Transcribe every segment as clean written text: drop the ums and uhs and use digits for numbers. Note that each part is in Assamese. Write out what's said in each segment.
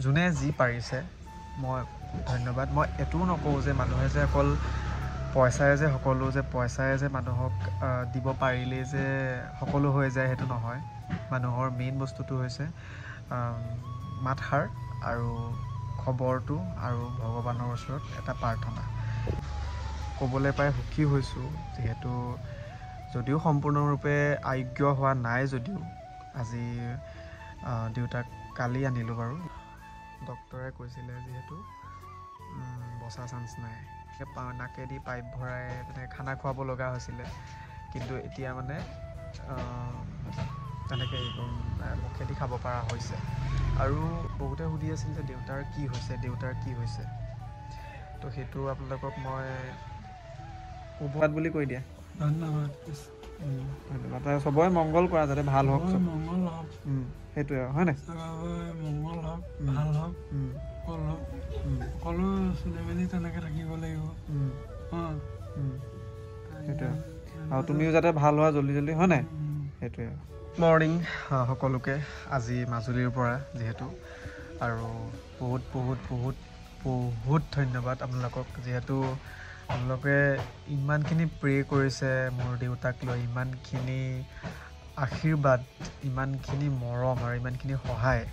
যোনে যি পাৰিছে মই ধন্যবাদ। মই এইটোও নকওঁ যে মানুহে যে অকল পইচাই যে সকলো, যে পইচাই যে মানুহক দিব পাৰিলেই যে সকলো হৈ যায়, সেইটো নহয়। মানুহৰ মেইন বস্তুটো হৈছে মাতষাৰ আৰু খবৰটো আৰু ভগৱানৰ ওচৰত এটা প্ৰাৰ্থনা। ক'বলৈ পাই সুখী হৈছোঁ, যিহেতু যদিও সম্পূৰ্ণৰূপে আয়োগ্য হোৱা নাই যদিও আজি দেউতাক কালি আনিলোঁ বাৰু। ডক্টৰে কৈছিলে যিহেতু বচা চান্স নাই, নাকেদি পাইপ ভৰাই তেনেকৈ খানা খুৱাব লগা হৈছিলে, কিন্তু এতিয়া মানে তেনেকৈ মুখেদি খাব পৰা হৈছে। আৰু বহুতে সুধি আছিল যে দেউতাৰ কি হৈছে, দেউতাৰ কি হৈছে, তো সেইটো আপোনালোকক মই ক'বাত বুলি কৈ দিয়া। ধন্যবাদ, ধন্যবাদ। চবৰে মংগল কৰা, যাতে ভাল হওক, মংগল হওক, সেইটোৱে হয় নাই? মংগল হওক, ভাল হওক, সকলো চলি মেলি তেনেকৈ থাকিব লাগিব। সেইটোৱে, আৰু তুমিও যাতে ভাল হোৱা জল্দি জল্দি, হয় নাই? সেইটোৱে। মৰ্ণিং সকলোকে, আজি মাজুলীৰ পৰা যিহেতু, আৰু বহুত বহুত বহুত বহুত ধন্যবাদ আপোনালোকক, যিহেতু আপোনালোকে ইমানখিনি প্ৰে কৰিছে মোৰ দেউতাক লৈ, ইমানখিনি আশীৰ্বাদ, ইমানখিনি মৰম আৰু ইমানখিনি সহায়।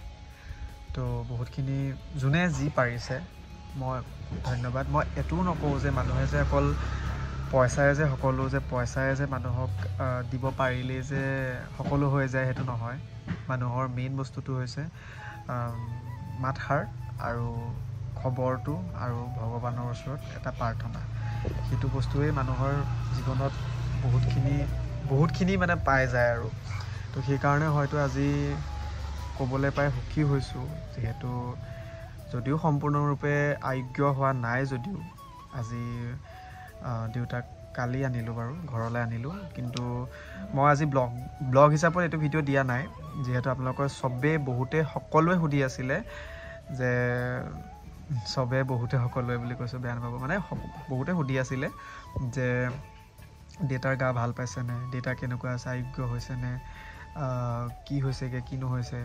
তো বহুতখিনি যোনে যি পাৰিছে মই ধন্যবাদ। মই এইটোও নকওঁ যে মানুহে যে অকল পইচাই যে সকলো, যে পইচাই যে মানুহক দিব পাৰিলেই যে সকলো হৈ যায়, সেইটো নহয়। মানুহৰ মেইন বস্তুটো হৈছে মাতষাৰ আৰু খবৰটো আৰু ভগৱানৰ ওচৰত এটা প্ৰাৰ্থনা। সেইটো বস্তুৱেই মানুহৰ জীৱনত বহুতখিনি বহুতখিনি মানে পাই যায় আৰু। তো সেইকাৰণে হয়তো আজি ক'বলৈ পাই সুখী হৈছোঁ, যিহেতু যদিও সম্পূৰ্ণৰূপে আয়োগ্য হোৱা নাই যদিও আজি দেউতাক কালি আনিলোঁ বাৰু, ঘৰলৈ আনিলোঁ। কিন্তু মই আজি ব্লগ হিচাপত এইটো ভিডিঅ' দিয়া নাই, যিহেতু আপোনালোকৰ চবেই বহুতে সকলোৱে সুধি আছিলে যে চবে বহুতে সকলোৱে বুলি কৈছোঁ, বেয়া নাপাব, মানে বহুতে সুধি আছিলে যে দেউতাৰ গা ভাল পাইছেনে, দেউতা কেনেকুৱা আছে, আয়োগ্য হৈছেনে, কি হৈছেগৈ, কি নহৈছে।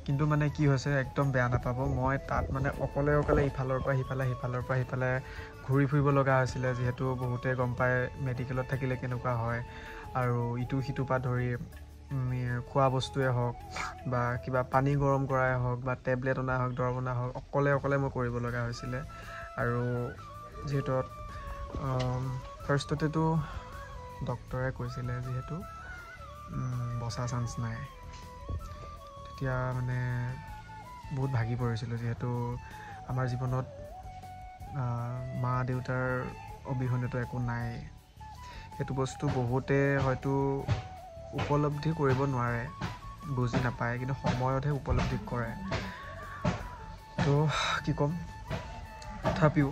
কিন্তু মানে কি হৈছে, একদম বেয়া নাপাব, মই তাত মানে অকলে অকলে ইফালৰ পৰা সিফালে, সিফালৰ পৰা সিফালে ঘূৰি ফুৰিব লগা হৈছিলে, যিহেতু বহুতে গম পায় মেডিকেলত থাকিলে কেনেকুৱা হয়, আৰু ইটো সিটোৰ পৰা ধৰি খোৱা বস্তুৱে হওক বা কিবা পানী গৰম কৰাই হওক বা টেবলেট অনা হওক, দৰৱ অনা হওক, অকলে অকলে মই কৰিব লগা হৈছিলে। আৰু যিহেতু ফাৰ্ষ্টতেতো ডক্টৰে কৈছিলে যিহেতু বচা চান্স নাই, তেতিয়া মানে বহুত ভাগি পৰিছিলোঁ, যিহেতু আমাৰ জীৱনত মা দেউতাৰ অবিহনেতো একো নাই। সেইটো বস্তু বহুতে হয়তো উপলব্ধি কৰিব নোৱাৰে, বুজি নাপায়, কিন্তু সময়তহে উপলব্ধি কৰে। তো কি ক'ম, তথাপিও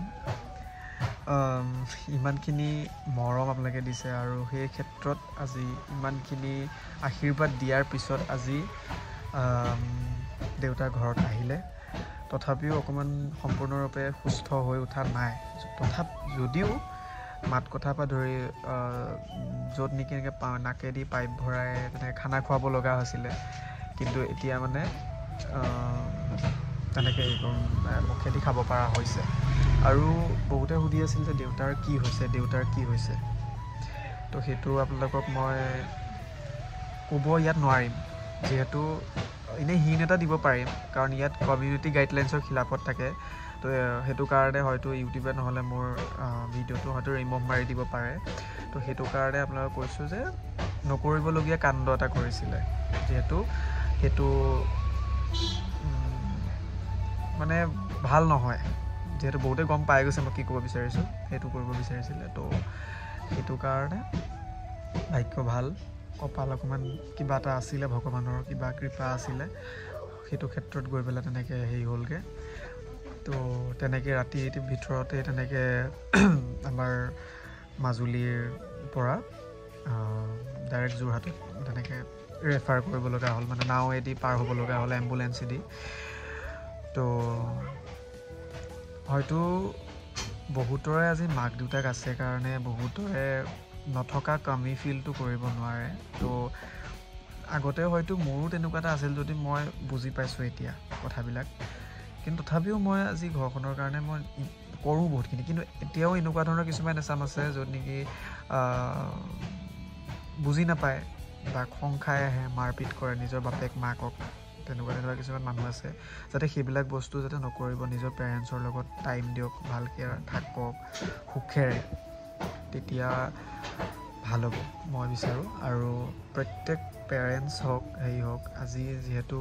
ইমানখিনি মৰম আপোনালোকে দিছে, আৰু সেই ক্ষেত্ৰত আজি ইমানখিনি আশীৰ্বাদ দিয়াৰ পিছত আজি দেউতা ঘৰত আহিলে। তথাপিও অকণমান সম্পূৰ্ণৰূপে সুস্থ হৈ উঠা নাই, যদিও মাত কথা পৰা ধৰি য'ত নেকি এনেকৈ নাকেদি পাইপ ভৰাই তেনেকৈ খানা খুৱাব লগা হৈছিলে, কিন্তু এতিয়া মানে তেনেকৈ মুখেদি খাব পৰা হৈছে। আৰু বহুতে সুধি আছিল যে দেউতাৰ কি হৈছে, দেউতাৰ কি হৈছে, তো সেইটো আপোনালোকক মই ক'ব ইয়াত নোৱাৰিম, যিহেতু এনেই হিন এটা দিব পাৰিম, কাৰণ ইয়াত কমিউনিটি গাইডলাইনছৰ খিলাপত থাকে। তো সেইটো কাৰণে হয়তো ইউটিউবে নহ'লে মোৰ ভিডিঅ'টো হয়তো ৰিম'ভ মাৰি দিব পাৰে। তো সেইটো কাৰণে আপোনালোকক কৈছোঁ যে নকৰিবলগীয়া কাণ্ড এটা কৰিছিলে, যিহেতু সেইটো মানে ভাল নহয়, যিহেতু বহুতে গম পাই গৈছে মই কি ক'ব বিচাৰিছোঁ, সেইটো কৰিব বিচাৰিছিলে। তো সেইটো কাৰণে ভাগ্য ভাল, কপাল অকণমান কিবা এটা আছিলে, ভগৱানৰ কিবা কৃপা আছিলে, সেইটো ক্ষেত্ৰত গৈ পেলাই তেনেকৈ হেৰি হ'লগৈ। তো তেনেকৈ ৰাতিৰ ভিতৰতে তেনেকৈ আমাৰ মাজুলীৰ পৰা ডাইৰেক্ট যোৰহাটত তেনেকৈ ৰেফাৰ কৰিব লগা হ'ল, মানে নাৱেদি পাৰ হ'ব লগা হ'ল, এম্বুলেঞ্চেদি। তো হয়তো বহুতৰে আজি মাক দেউতাক আছে কাৰণে বহুতৰে নথকা কমি ফিলটো কৰিব নোৱাৰে। তো আগতে হয়তো মোৰো তেনেকুৱা এটা আছিল, যদি মই বুজি পাইছোঁ এতিয়া কথাবিলাক। কিন্তু তথাপিও মই আজি ঘৰখনৰ কাৰণে মই কৰোঁ বহুতখিনি। কিন্তু এতিয়াও এনেকুৱা ধৰণৰ কিছুমান এচাম আছে য'ত নেকি বুজি নাপায় বা খং খাই আহে, মাৰপিট কৰে নিজৰ বাপেক মাকক, তেনেকুৱা তেনেকুৱা কিছুমান মানুহ আছে। যাতে সেইবিলাক বস্তু যাতে নকৰিব, নিজৰ পেৰেণ্টছৰ লগত টাইম দিয়ক, ভালকৈ থাকক সুখেৰে, তেতিয়া ভাল হ'ব মই বিচাৰোঁ। আৰু প্ৰত্যেক পেৰেণ্টছ হওক হেৰি হওক, আজি যিহেতু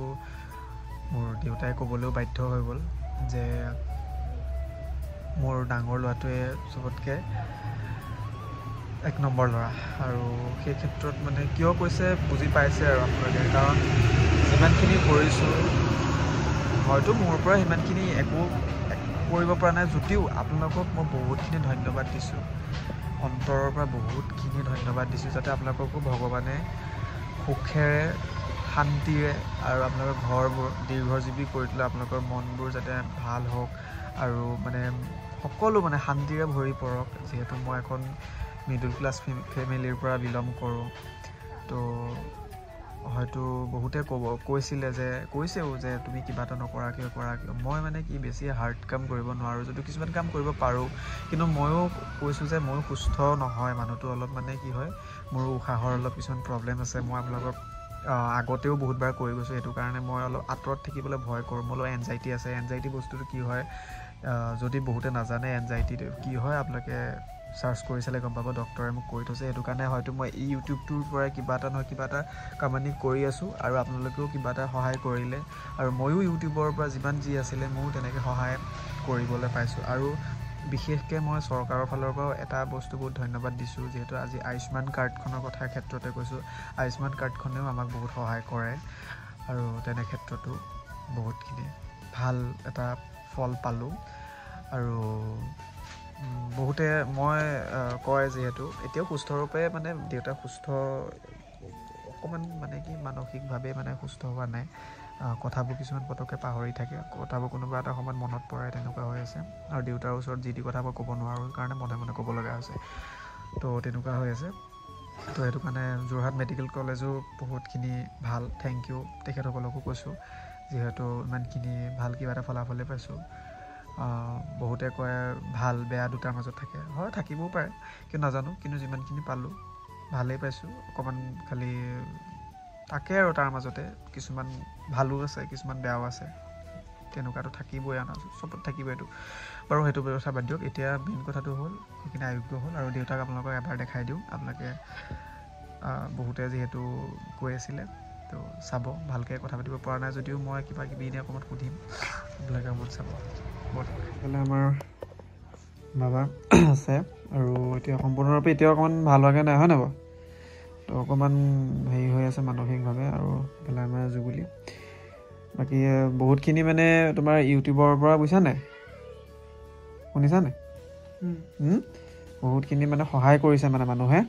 মোৰ দেউতাই ক'বলৈও বাধ্য হৈ গ'ল যে মোৰ ডাঙৰ ল'ৰাটোৱে চবতকৈ এক নম্বৰ ল'ৰা, আৰু সেই ক্ষেত্ৰত মানে কিয় কৈছে বুজি পাইছে আৰু আপোনালোকে। কাৰণ যিমানখিনি কৰিছোঁ হয়তো মোৰ পৰা সিমানখিনি একো কৰিব পৰা নাই যদিও আপোনালোকক মই বহুতখিনি ধন্যবাদ দিছোঁ, অন্তৰৰ পৰা বহুতখিনি ধন্যবাদ দিছোঁ, যাতে আপোনালোককো ভগৱানে সুখেৰে শান্তিৰে আৰু আপোনালোকৰ ঘৰবোৰ দীৰ্ঘজীৱী কৰি তোলে, আপোনালোকৰ মনবোৰ যাতে ভাল হওক আৰু মানে সকলো মানে শান্তিৰে ভৰি পৰক। যিহেতু মই এখন মিডল ক্লাছ ফেমিলিৰ পৰা বিলং কৰোঁ, তো হয়তো বহুতে কৈছিলে যে কৈছেও যে তুমি কিবা এটা নকৰা কিয় কৰা কিয়। মই মানে কি বেছি হাৰ্ড কাম কৰিব নোৱাৰোঁ যদিও কিছুমান কাম কৰিব পাৰোঁ, কিন্তু ময়ো কৈছোঁ যে ময়ো সুস্থ নহয় মানুহটো, অলপ মানে কি হয় মোৰো উশাহৰ অলপ কিছুমান প্ৰব্লেম আছে। মই আপোনালোকক আগতেও বহুতবাৰ কৈ গৈছোঁ, সেইটো কাৰণে মই অলপ আঁতৰত থাকিবলৈ ভয় কৰোঁ। মোৰ অলপ এনজাইটি আছে। এনজাইটি বস্তুটো কি হয় যদি বহুতে নাজানে এনজাইটি কি হয়, আপোনালোকে চাৰ্চ কৰি চালে গম পাব, ডক্টৰে মোক কৈ থৈছে। সেইটো কাৰণে হয়তো মই এই ইউটিউবটোৰ পৰাই কিবা এটা নহয় কিবা এটা কামানি কৰি আছোঁ, আৰু আপোনালোকেও কিবা এটা সহায় কৰিলে, আৰু ময়ো ইউটিউবৰ পৰা যিমান যি আছিলে ময়ো তেনেকৈ সহায় কৰিবলৈ পাইছোঁ। আৰু বিশেষকৈ মই চৰকাৰৰ ফালৰ পৰাও এটা বস্তু বহুত ধন্যবাদ দিছোঁ, যিহেতু আজি আয়ুষ্মান কাৰ্ডখনৰ কথা ক্ষেত্ৰতে কৈছোঁ, আয়ুষ্মান কাৰ্ডখনেও আমাক বহুত সহায় কৰে, আৰু তেনে ক্ষেত্ৰতো বহুতখিনি ভাল এটা ফল পালোঁ। আৰু বহুতে মই কয় যিহেতু এতিয়াও সুস্থৰূপে মানে দেউতা সুস্থ অকণমান মানে কি মানসিকভাৱে মানে সুস্থ হোৱা নাই, কথাবোৰ কিছুমান পটককৈ পাহৰি থাকে, কথাবোৰ কোনোবা এটা সময়ত মনত পৰে, তেনেকুৱা হৈ আছে। আৰু দেউতাৰ ওচৰত যি টি কথাবোৰ ক'ব নোৱাৰোঁ কাৰণে মনে মনে ক'ব লগা হৈছে, তো তেনেকুৱা হৈ আছে। তো সেইটো কাৰণে যোৰহাট মেডিকেল কলেজো বহুতখিনি ভাল, thank U তেখেতসকলকো কৈছোঁ, যিহেতু ইমানখিনি ভাল কিবা এটা ফলাফলেই পাইছোঁ। বহুতে কয় ভাল বেয়া দুটাৰ মাজত থাকে, হয় থাকিবও পাৰে কিন্তু নাজানো, কিন্তু যিমানখিনি পালোঁ ভালেই পাইছোঁ। অকণমান খালি তাকে আৰু তাৰ মাজতে কিছুমান ভালো আছে কিছুমান বেয়াও আছে, তেনেকুৱাটো থাকিবই আৰু চবত থাকিবই এইটো। বাৰু সেইটো ব্যৱস্থা বাদ দিয়ক, এতিয়া মেইন কথাটো হ'ল সেইখিনি আয়োগ্য হ'ল। আৰু দেউতাক আপোনালোকক এবাৰ দেখাই দিওঁ, আপোনালোকে বহুতে যিহেতু কৈ আছিলে তো চাব, ভালকৈ কথা পাতিব পৰা নাই যদিও মই কিবা কিবি এনেই অকণমান সুধিম, আপোনালোকে অকণমান চাব। এইফালে আমাৰ বাবা আছে, আৰু এতিয়া সম্পূৰ্ণৰূপে এতিয়া অকণমান ভাল হোৱাগৈ নাই, হয় নাই বাৰু? তো অকণমান হেৰি হৈ আছে মানসিকভাৱে। আৰু এইফালে আমাৰ জুবুলি, বাকী বহুতখিনি মানে তোমাৰ ইউটিউবৰ পৰা বুজিছা নাই, শুনিছা নাই, বহুতখিনি মানে সহায় কৰিছে মানে মানুহে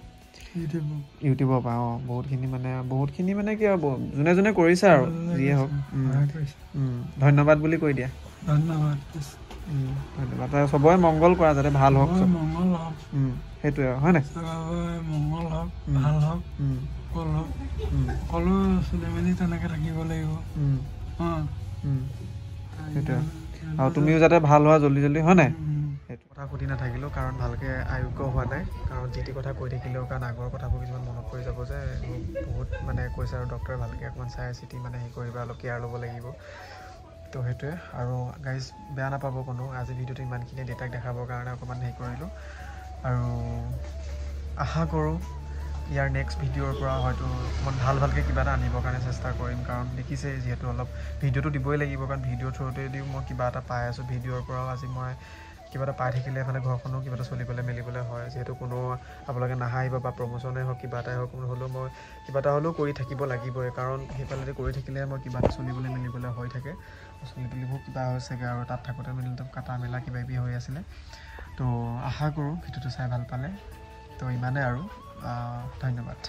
ইউটিউবৰ পৰা। অঁ বহুতখিনি মানে কি আৰু যোনে যোনে কৰিছে আৰু যিয়ে হওক ধন্যবাদ বুলি কৈ দিয়া। ধন্যবাদ, ধন্যবাদ। চবৰে মংগল কৰা যাতে ভাল হওক, মংগল হওক, সেইটোৱে হয় নাই, মংগল হওক, ভাল হওক, সকলো চলি মেলি তেনেকৈ থাকিব লাগিব। সেইটোৱে, আৰু তুমিও যাতে ভাল হোৱা জল্দি জল্দি, হয় নাই? সেইটো কথা সুধি নাথাকিলেও, কাৰণ ভালকৈ আয়োগ্য হোৱা নাই, কাৰণ যি টি কথা কৈ থাকিলেও কাৰণ আগৰ কথাবোৰ কিছুমান মনত পৰি যাব যে বহুত মানে কৈছে আৰু ডক্টৰে ভালকৈ অকণমান চাই চিতি মানে হেৰি কৰিবা, অলপ কেয়াৰ ল'ব লাগিব। তো সেইটোৱে। আৰু গাইজ বেয়া নাপাব কোনো, আজি ভিডিঅ'টো ইমানখিনি দেউতাক দেখাবৰ কাৰণে অকণমান হেৰি কৰিলোঁ, আৰু আশা কৰোঁ ইয়াৰ নেক্সট ভিডিঅ'ৰ পৰা হয়তো অকণমান ভাল ভালকৈ কিবা এটা আনিবৰ কাৰণে চেষ্টা কৰিম, কাৰণ দেখিছেই যিহেতু অলপ ভিডিঅ'টো দিবই লাগিব, কাৰণ ভিডিঅ'ৰ থ্ৰুতেদিও মই কিবা এটা পাই আছোঁ, ভিডিঅ'ৰ পৰাও আজি মই কিবা এটা পাই থাকিলে এফালে ঘৰখনো কিবা এটা চলিবলৈ মেলিবলৈ হয়, যিহেতু কোনো আপোনালোকে নাহাঁহিব বা প্ৰমোশ্যনেই হওক কিবা এটাই হওক হ'লেও মই কিবা এটা হ'লেও কৰি থাকিব লাগিবই, কাৰণ সেইফালেদি কৰি থাকিলেহে মই কিবা এটা চলিবলৈ মেলিবলৈ হৈ থাকে। চলি তুলিবোৰ কিবা হৈছেগৈ আৰু তাত থাকোঁতে মেলিলে কাটা মেলা কিবা কিবি হৈ আছিলে। তো আশা কৰোঁ ভিডিঅ'টো চাই ভাল পালে। তো ইমানেই আৰু ধন্যবাদ।